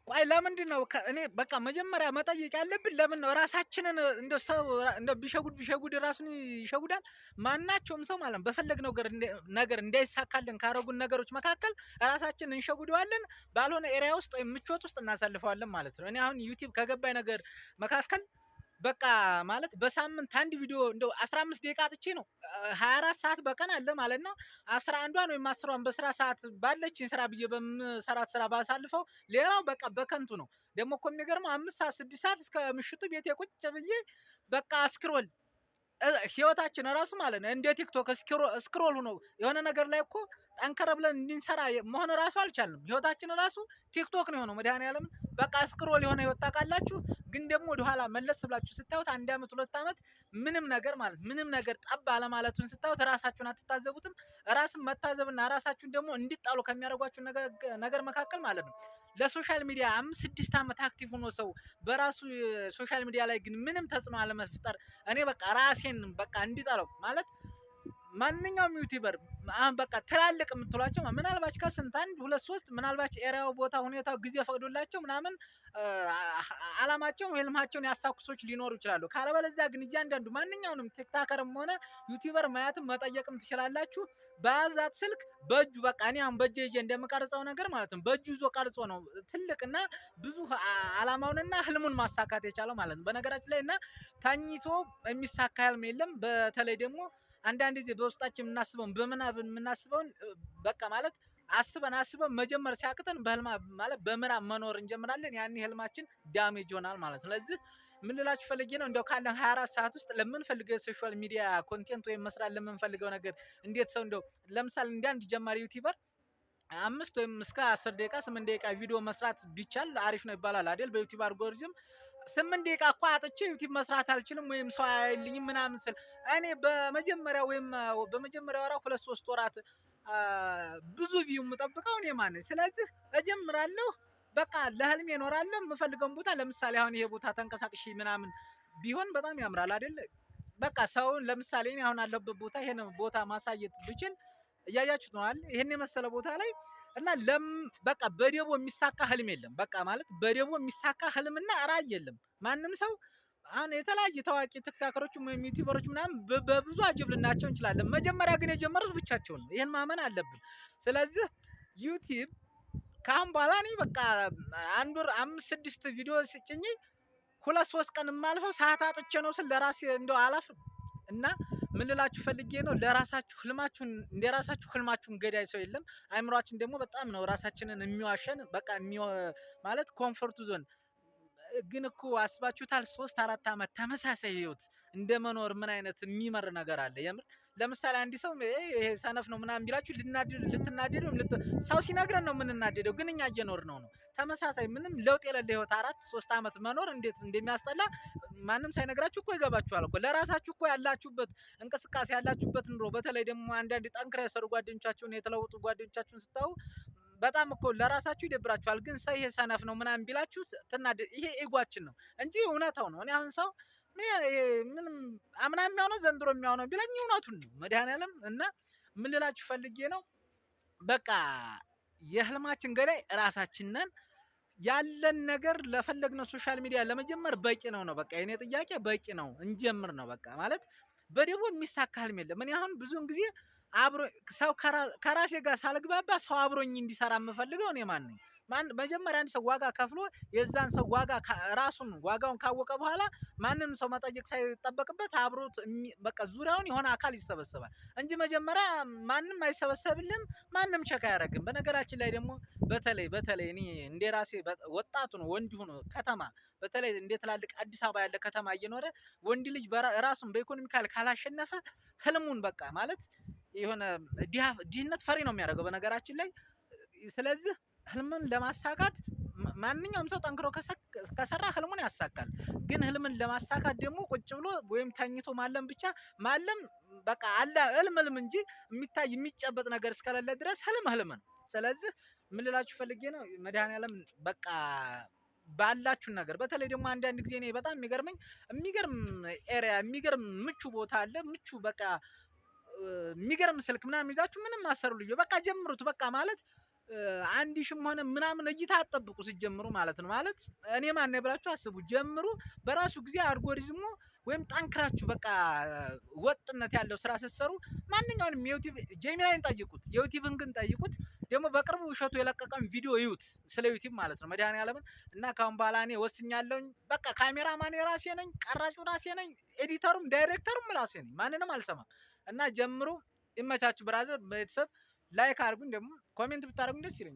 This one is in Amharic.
ቆይ ለምንድን ነው እኔ በቃ መጀመሪያ መጠየቅ ያለብን ለምን ነው ራሳችንን እንደ ሰው እንደ ቢሸጉድ ቢሸጉድ ራሱን ይሸጉዳል። ማናቸውም ሰው ማለት ነው በፈለግነው ነገር እንዳይሳካልን ካረጉን ነገሮች መካከል ራሳችንን እንሸጉደዋለን፣ ባልሆነ area ውስጥ ወይም ምቾት ውስጥ እናሳልፈዋለን ማለት ነው። እኔ አሁን ዩቲዩብ ከገባኝ ነገር መካከል በቃ ማለት በሳምንት አንድ ቪዲዮ እንደው 15 ደቂቃ አጥቼ ነው፣ 24 ሰዓት በቀን አለ ማለት ነው። 11ዷን ወይም 10ሯን በስራ ሰዓት ባለችኝ ስራ ብዬ በምሰራት ስራ ባሳልፈው ሌላው በቃ በከንቱ ነው። ደግሞ እኮ የሚገርመው 5 ሰዓት 6 ሰዓት እስከ ምሽቱ ቤቴ ቁጭ ብዬ በቃ scroll፣ ህይወታችን ራሱ ማለት ነው እንደ ቲክቶክ scroll ሆኖ የሆነ ነገር ላይ እኮ ጠንከር ብለን እንድንሰራ መሆን ራሱ አልቻልንም። ህይወታችን ራሱ ቲክቶክ ነው የሆነው። መድኃኒዓለምን በቃ scroll የሆነ ህይወት ታውቃላችሁ። ግን ደግሞ ወደኋላ መለስ ብላችሁ ስታዩት አንድ ዓመት 2 ዓመት ምንም ነገር ማለት ምንም ነገር ጠብ አለማለቱን ስታዩት ራሳችሁን አትታዘቡትም? ራስን መታዘብና ራሳችሁን ደግሞ እንዲጣሉ ከሚያደርጓችሁ ነገር መካከል ማለት ነው ለ social media 5 6 ዓመት active ሆኖ ሰው በራሱ social media ላይ ግን ምንም ተጽዕኖ አለመፍጠር እኔ በቃ ራሴን በቃ እንዲጠላው ማለት ማንኛውም YouTuber አሁን በቃ ትላልቅ የምትሏቸው ምናልባት ከስንት አንድ ሁለት ሶስት ምናልባት area ው ቦታ ሁኔታው ጊዜ ፈቅዶላቸው ምናምን አላማቸውን ህልማቸውን ያሳኩ ሰዎች ሊኖሩ ይችላሉ። ካለበለዚያ ግን እያንዳንዱ ማንኛውንም TikToker ም ሆነ YouTuber ማየትም መጠየቅም ትችላላችሁ። በያዛት ስልክ በእጁ በቃ እኔ አሁን በእጄ ይዤ እንደምቀርጸው ነገር ማለት ነው በእጁ ይዞ ቀርጾ ነው ትልቅና ብዙ አላማውንና ህልሙን ማሳካት የቻለው ማለት ነው። በነገራችን ላይ እና ተኝቶ የሚሳካ ህልም የለም። በተለይ ደግሞ አንዳንድ ጊዜ በውስጣችን የምናስበውን በምናብ የምናስበውን በቃ ማለት አስበን አስበን መጀመር ሲያቅተን በህልማ ማለት በምናብ መኖር እንጀምራለን። ያኔ ህልማችን damage ይሆናል ማለት ነው። ስለዚህ ምን ልላችሁ ፈልጌ ነው፣ እንደው ካለን 24 ሰዓት ውስጥ ለምንፈልገው የ social media content ወይም መስራት ለምንፈልገው ነገር እንዴት ሰው እንደው ለምሳሌ እንደ አንድ ጀማሪ YouTuber 5 ወይም እስከ 10 ደቂቃ 8 ደቂቃ ቪዲዮ መስራት ቢቻል አሪፍ ነው ይባላል አይደል? በዩቲዩብ አልጎሪዝም 8 ደቂቃ እኮ አጥቼ ዩቲዩብ መስራት አልችልም ወይም ሰው አያይልኝም ምናምን ስል እኔ በመጀመሪያ ወይም በመጀመሪያ ወራ 2 3 ወራት ብዙ view የምጠብቀው እኔ ማን ነኝ? ስለዚህ እጀምራለሁ። በቃ ለህልሜ እኖራለሁ። የምፈልገውን ቦታ ለምሳሌ አሁን ይሄ ቦታ ተንቀሳቅሼ ምናምን ቢሆን በጣም ያምራል አይደል? በቃ ሰውን ለምሳሌ እኔ አሁን አለሁበት ቦታ ይሄን ቦታ ማሳየት ብችል እያያችሁት ነው አይደል? ይሄን የመሰለ ቦታ ላይ እና ለም በቃ በደቦ የሚሳካ ህልም የለም። በቃ ማለት በደቦ የሚሳካ ህልምና ራዕይ የለም። ማንም ሰው አሁን የተለያዩ ታዋቂ TikToker ኦች ወይም YouTuber ኦች ምናምን በብዙ አጀብ ልናቸው እንችላለን። መጀመሪያ ግን የጀመሩት ብቻቸውን ነው። ይሄን ማመን አለብን። ስለዚህ ዩቲዩብ ከአሁን በኋላ እኔ በቃ አንድ ወር አምስት ስድስት ቪዲዮ ስጭኝ 2 3 ቀን የማልፈው ሰዓት አጥቼ ነው ስል ለራሴ እንደው አላፍርም። እና ምን ልላችሁ ፈልጌ ነው፣ ለራሳችሁ ህልማችሁን እንደራሳችሁ ህልማችሁን ገዳይ ሰው የለም። አይምሯችን ደግሞ በጣም ነው ራሳችንን የሚዋሸን። በቃ ማለት comfort zone ግን እኮ አስባችሁታል? 3 4 ዓመት ተመሳሳይ ህይወት እንደ መኖር ምን አይነት የሚመር ነገር አለ? የምር ለምሳሌ አንድ ሰው ይሄ ሰነፍ ነው ምናምን ቢላችሁ ልትናደዱ፣ ሰው ሲነግረን ነው የምንናደደው፣ ግን እኛ እየኖርን ነው። ተመሳሳይ ምንም ለውጥ የሌለ ህይወት 4 3 ዓመት መኖር እንዴት እንደሚያስጠላ ማንም ሳይነግራችሁ እኮ ይገባችኋል እኮ። ለራሳችሁ እኮ ያላችሁበት እንቅስቃሴ ያላችሁበት ኑሮ፣ በተለይ ደግሞ አንዳንድ ጠንክረው የሰሩ ጓደኞቻችሁን የተለወጡ ጓደኞቻችሁን ስታዩ በጣም እኮ ለራሳችሁ ይደብራችኋል። ግን ሰው ይሄ ሰነፍ ነው ምናምን ቢላችሁ ትናደ ይሄ ego ኣችን ነው እንጂ እውነታው ነው። እኔ አሁን ሰው ምንም አምና የሚሆነው ዘንድሮ የሚሆነው ቢለኝ እውነቱን ነው መድኃኒዓለም። እና ምን ልላችሁ ፈልጌ ነው፣ በቃ የህልማችን ገዳይ ራሳችን ነን። ያለን ነገር ለፈለግነው social media ለመጀመር በቂ ነው ነው በቃ የኔ ጥያቄ በቂ ነው፣ እንጀምር ነው በቃ። ማለት በደቦ የሚሳካ ህልም የለም። እኔ አሁን ብዙውን ጊዜ አብሮ ሰው ከራሴ ጋር ሳልግባባ ሰው አብሮኝ እንዲሰራ የምፈልገው እኔ ማን ነኝ? መጀመሪያ አንድ ሰው ዋጋ ከፍሎ የዛን ሰው ዋጋ ራሱን ዋጋውን ካወቀ በኋላ ማንም ሰው መጠየቅ ሳይጠበቅበት አብሮት በቃ ዙሪያውን የሆነ አካል ይሰበሰባል እንጂ መጀመሪያ ማንም አይሰበሰብልም፣ ማንም check አያደርግም። በነገራችን ላይ ደግሞ በተለይ በተለይ እኔ እንደ ራሴ ወጣቱ ነው ወንድ ሆኖ ከተማ በተለይ እንደ ትላልቅ አዲስ አበባ ያለ ከተማ እየኖረ ወንድ ልጅ ራሱን በ economical ካላሸነፈ ህልሙን በቃ ማለት የሆነ ድህነት ፈሪ ነው የሚያደርገው በነገራችን ላይ። ስለዚህ ህልምን ለማሳካት ማንኛውም ሰው ጠንክሮ ከሰራ ህልሙን ያሳካል። ግን ህልምን ለማሳካት ደግሞ ቁጭ ብሎ ወይም ተኝቶ ማለም ብቻ ማለም በቃ አለ ህልም ህልም እንጂ የሚታይ የሚጨበጥ ነገር እስከሌለ ድረስ ህልም ህልም ነው። ስለዚህ ምን ልላችሁ ፈልጌ ነው፣ መድኃኒዓለም በቃ ባላችሁ ነገር በተለይ ደግሞ አንዳንድ ጊዜ እኔ በጣም የሚገርመኝ የሚገርም area የሚገርም ምቹ ቦታ አለ፣ ምቹ በቃ የሚገርም ስልክ ምናምን ይዛችሁ ምንም አሰሩ ልዩ በቃ ጀምሩት። በቃ ማለት 1,000ም ሆነ ምናምን እይታ አትጠብቁ ስትጀምሩ ማለት ነው። ማለት እኔ ማን ብላችሁ አስቡ። ጀምሩ። በራሱ ጊዜ አልጎሪዝሙ ወይም ጠንክራችሁ በቃ ወጥነት ያለው ስራ ስትሰሩ ማንኛውንም የ YouTube Gemini ን ጠይቁት፣ የ YouTube ን ግን ጠይቁት። ደግሞ በቅርቡ እሸቱ የለቀቀውን ቪዲዮ እዩት፣ ስለ YouTube ማለት ነው። መድኃኒዓለምን እና ካሁን በኋላ እኔ ወስኛለሁኝ። በቃ ካሜራማን ራሴ ነኝ፣ ቀራጩ ራሴ ነኝ፣ editor ኡም ዳይሬክተሩም ራሴ ነኝ። ማንንም አልሰማም። እና ጀምሩ። ይመቻችሁ brother። ቤተሰብ like አድርጉኝ፣ ደግሞ comment ብታደርጉኝ ደስ ይለኛል።